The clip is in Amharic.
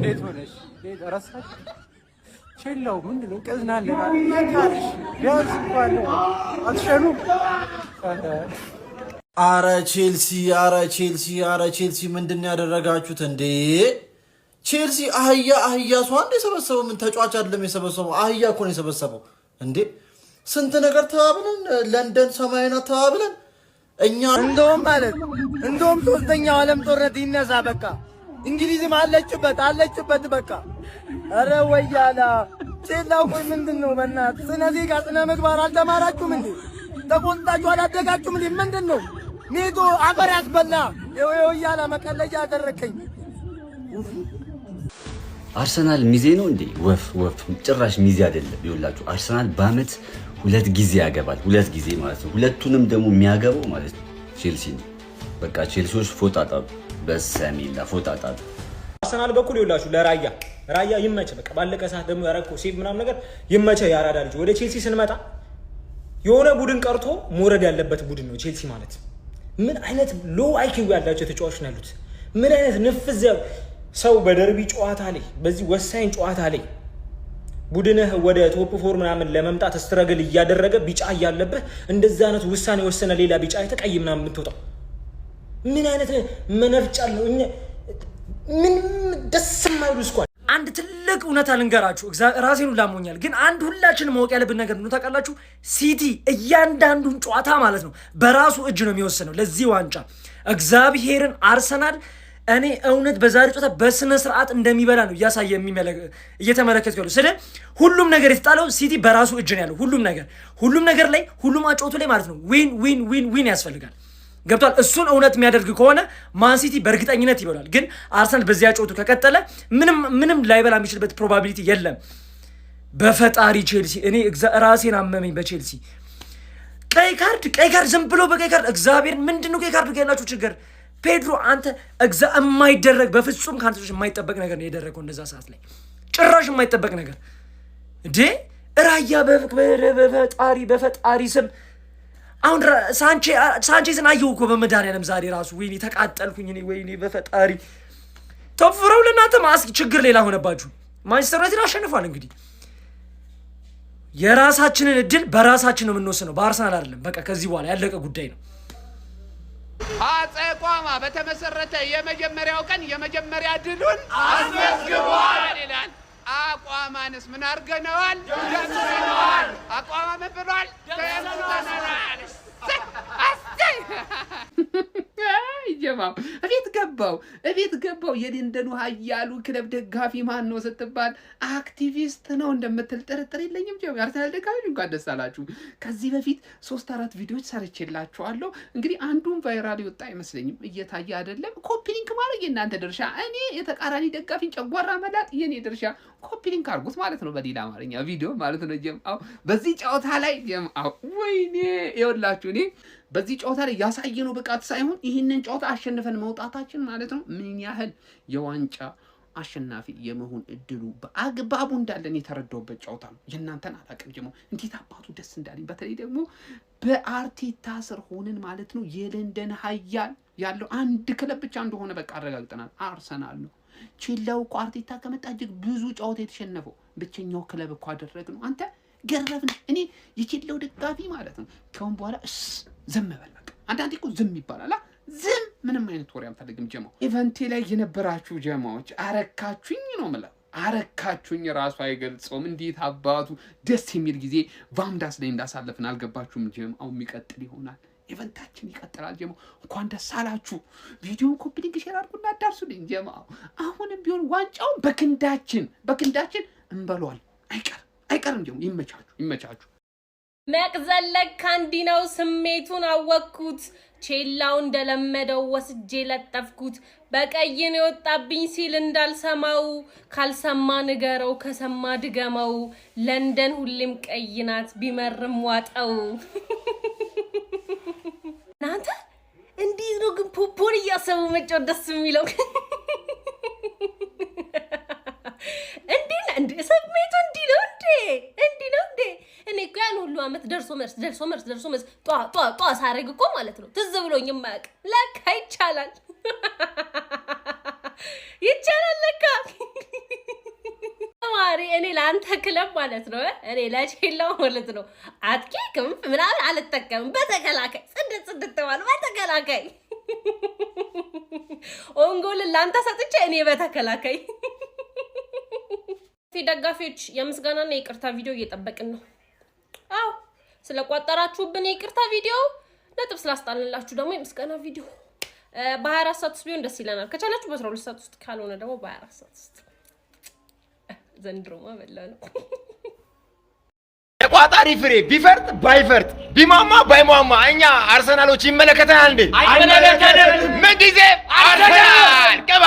እንዴት ሆነሽ? እንዴት ረሳሽ? ቼላው ምንድን ነው? እንቀዝናለን። የታለሽ? ቢያንስ እንኳን አትሸኑም? አረ ቼልሲ፣ አረ ቼልሲ፣ አረ ቼልሲ፣ ምንድን ነው ያደረጋችሁት እንዴ? ቼልሲ አህያ አህያ ሰው አንድ የሰበሰበው ምን ተጫዋች አይደለም የሰበሰበው፣ አህያ እኮ ነው የሰበሰበው እንዴ። ስንት ነገር ተባብለን፣ ለንደን ሰማይና ተባብለን እኛ እንደውም ማለት እንደውም ሶስተኛው ዓለም ጦርነት ይነሳ በቃ። እንግሊዝም አለችበት አለችበት በቃ። አረ ወያላ ቼላው፣ ቆይ ምንድን ነው? በእናትህ ስነ ዜጋ ስነ ምግባር አልተማራችሁም እንዴ? ተቆንጣችሁ አላደጋችሁም እንዴ? ምንድን ነው ኔቶ አፈር ያስበላ የወያላ መቀለጃ አደረከኝ። አርሰናል ሚዜ ነው እንዴ? ወፍ ወፍ፣ ጭራሽ ሚዜ አይደለም። ይኸውላችሁ አርሰናል በአመት ሁለት ጊዜ ያገባል። ሁለት ጊዜ ማለት ነው። ሁለቱንም ደግሞ የሚያገባው ማለት ነው ቼልሲ ነው። በቃ ቼልሲዎች ፎጣ ጣሉ፣ በሰሚላ ፎጣ ጣሉ። አርሰናል በኩል ይኸውላችሁ ለራያ ራያ ይመቸ። በቃ ባለቀ ሰዓት ደግሞ ያረከው save ምናምን ነገር ይመቸ የአራዳ ልጅ። ወደ ቼልሲ ስንመጣ የሆነ ቡድን ቀርቶ መውረድ ያለበት ቡድን ነው ቼልሲ ማለት። ምን አይነት low IQ ያላቸው ተጫዋቾች ነው ያሉት? ምን አይነት ንፍዝ ሰው በደርቢ ጨዋታ ላይ፣ በዚህ ወሳኝ ጨዋታ ላይ ቡድንህ ወደ top four ምናምን ለመምጣት struggle እያደረገ፣ ቢጫ እያለብህ፣ እንደዚህ አይነት ውሳኔ ወሰነ ሌላ ቢጫ አይተህ ቀይ ምናምን የምትወጣው ምን አይነት መነፍጫ ነው? ምን ደስ የማይሉ squad። አንድ ትልቅ እውነታ ልንገራችሁ፣ ራሴን ሁላ አሞኛል። ግን አንድ ሁላችንም ማወቅ ያለብን ነገር ነው ታውቃላችሁ? ሲቲ እያንዳንዱን ጨዋታ ማለት ነው በራሱ እጅ ነው የሚወስነው ለዚህ ዋንጫ። እግዚአብሔርን አርሰናል እኔ እውነት በዛሬ ጨዋታ በስነ ስርዓት እንደሚበላ ነው እያሳየ እየተመለከትኩ ያለው። ስለ ሁሉም ነገር የተጣለው ሲቲ በራሱ እጅ ነው ያለው። ሁሉም ነገር ላይ፣ ሁሉም አጨዋወቱ ላይ ማለት ነው win win win win ያስፈልጋል። ገብቷል። እሱን እውነት የሚያደርግ ከሆነ ማን ሲቲ በእርግጠኝነት ይበላል። ግን አርሰናል በዚያ ጨዋቱ ከቀጠለ ምንም ምንም ላይበላ የሚችልበት probability የለም። በፈጣሪ ቼልሲ፣ እኔ ራሴን አመመኝ በቼልሲ። ቀይ ካርድ፣ ቀይ ካርድ፣ ዝም ብሎ በቀይ ካርድ። እግዚአብሔር፣ ምንድን ነው ቀይ ካርዱ ያላችሁ ችግር? ፔድሮ አንተ የማይደረግ፣ በፍጹም ከአንተ የማይጠበቅ ነገር ነው የደረገው። እንደዛ ሰዓት ላይ ጭራሽ የማይጠበቅ ነገር እንዴ! ራያ በፈጣሪ በፈጣሪ ስም አሁን ሳንቼዝን አየሁ እኮ በመድኃኒዓለም ዛሬ ራሱ፣ ወይኔ ተቃጠልኩኝ እኔ፣ ወይኔ በፈጣሪ። Top four ው ለእናንተ ማስኪ ችግር ሌላ ሆነባችሁ። ማንቸስተር ዩናይትድ አሸንፏል። እንግዲህ የራሳችንን እድል በራሳችን ነው የምንወስነው፣ በአርሰናል አይደለም። በቃ ከዚህ በኋላ ያለቀ ጉዳይ ነው። አፄ ቋማ በተመሰረተ የመጀመሪያው ቀን የመጀመሪያ ድሉን አስመዝግቧል ይላል። አቋማንስ ምን አድርገነዋል? ደምስሰነዋል። አቋማ ምን ብሏል? ደምስሰነዋል። ጀማው እቤት ገባው፣ እቤት ገባው። የለንደኑ ኃያሉ ክለብ ደጋፊ ማን ነው ስትባል አክቲቪስት ነው እንደምትል ጥርጥር የለኝም። ጀማ የአርሰናል ደጋፊ እንኳን ደስ አላችሁ። ከዚህ በፊት ሶስት አራት ቪዲዮዎች ሰርቼላችኋለሁ። እንግዲህ አንዱን viral የወጣ አይመስለኝም፣ እየታየ አይደለም። Copy link ማድረግ የእናንተ ድርሻ፣ እኔ የተቃራኒ ደጋፊን ጨጓራ መላጥ የኔ ድርሻ። Copy link አድርጉት ማለት ነው፣ በሌላ አማርኛ ቪዲዮ ማለት ነው። ጀማው በዚህ ጨዋታ ላይ ጀማው ወይኔ ይኸውላችሁ እኔ በዚህ ጨዋታ ላይ ያሳየነው ብቃት ሳይሆን ይህንን ጨዋታ አሸንፈን መውጣታችን ማለት ነው ምን ያህል የዋንጫ አሸናፊ የመሆን እድሉ በአግባቡ እንዳለን የተረዳውበት ጨዋታ ነው። የእናንተን አላውቅም። ጀሞ እንዴት አባቱ ደስ እንዳለኝ፣ በተለይ ደግሞ በአርቴታ ስር ሆነን ማለት ነው የለንደን ኃያል ያለው አንድ ክለብ ብቻ እንደሆነ በቃ አረጋግጠናል። አርሰናል ነው። ቼላው እኮ አርቴታ ከመጣ እጅግ ብዙ ጨዋታ የተሸነፈው ብቸኛው ክለብ እኮ አደረግ ነው። አንተ ገረፍን። እኔ የቼላው ደጋፊ ማለት ነው ከአሁን በኋላ እስ ዝም በል በቃ። አንዳንዴ እኮ ዝም ይባላል። ዝም፣ ምንም አይነት ወሬ አንፈልግም። ጀማው event ኤ ላይ የነበራችሁ ጀማዎች አረካችሁኝ ነው የምለው። አረካችሁኝ ራሱ አይገልጸውም። እንዴት አባቱ ደስ የሚል ጊዜ ቫምዳስ ላይ እንዳሳለፍን አልገባችሁም? ጀማው የሚቀጥል ይሆናል። Event ኣችን ይቀጥላል። ጀማው እንኳን ደስ አላችሁ። ቪዲዮን copy link share አድርጉና አዳርሱልኝ። ጀማው አሁንም ቢሆን ዋንጫውን በክንዳችን በክንዳችን እንበሏል። አይቀርም አይቀርም። ጀማው ይመቻችሁ ይመቻችሁ። መቅዘን ለካ እንዲህ ነው፣ ስሜቱን አወቅኩት። ቼላው እንደለመደው ወስጄ ለጠፍኩት። በቀይን የወጣብኝ ሲል እንዳልሰማው፣ ካልሰማ ንገረው፣ ከሰማ ድገመው። ለንደን ሁሌም ቀይ ናት፣ ቢመርም ዋጠው። እናንተ እንዲህ ነው ግን ፖፖን እያሰቡ መጫወት ደስ የሚለው። እንዲህ እንዴ ስሜቱ እንዲህ ነው እንዴ? እንዲህ ነው እንዴ? እኔ እኮ ያን ሁሉ አመት ደርሶ መልስ ደርሶ መልስ ደርሶ መልስ ጧ ጧ ጧ ሳረግ እኮ ማለት ነው ትዝ ብሎኝ የማያውቅ። ለካ ይቻላል፣ ይቻላል ለካ። እኔ ለአንተ ክለብ ማለት ነው፣ እኔ ለቼላው ማለት ነው አጥቂ ክንፍ ምናምን አልጠቀምም። በተከላካይ ጽድት ጽድት ማለት በተከላካይ own goal ን ለአንተ ሰጥቼ እኔ በተከላካይ። ደጋፊዎች የምስጋናና የይቅርታ ቪዲዮ እየጠበቅን ነው። አዎ፣ ስለቋጠራችሁብን የይቅርታ ቪዲዮ፣ ነጥብ ስላስጣልንላችሁ ደግሞ የምስጋና ቪዲዮ በ24 ሰዓት ውስጥ ቢሆን ደስ ይለናል። ከቻላችሁ በ12 ሰዓት ውስጥ፣ ካልሆነ ደግሞ በ24 ሰዓት ውስጥ። ዘንድሮማ በላ ነው። የቋጣሪ ፍሬ ቢፈርጥ ባይፈርጥ፣ ቢሟሟ ባይሟሟ እኛ አርሰናሎች ይመለከተናል እንዴ? አይመለከተንም። ምን ጊዜ አርሰናል ቅባ።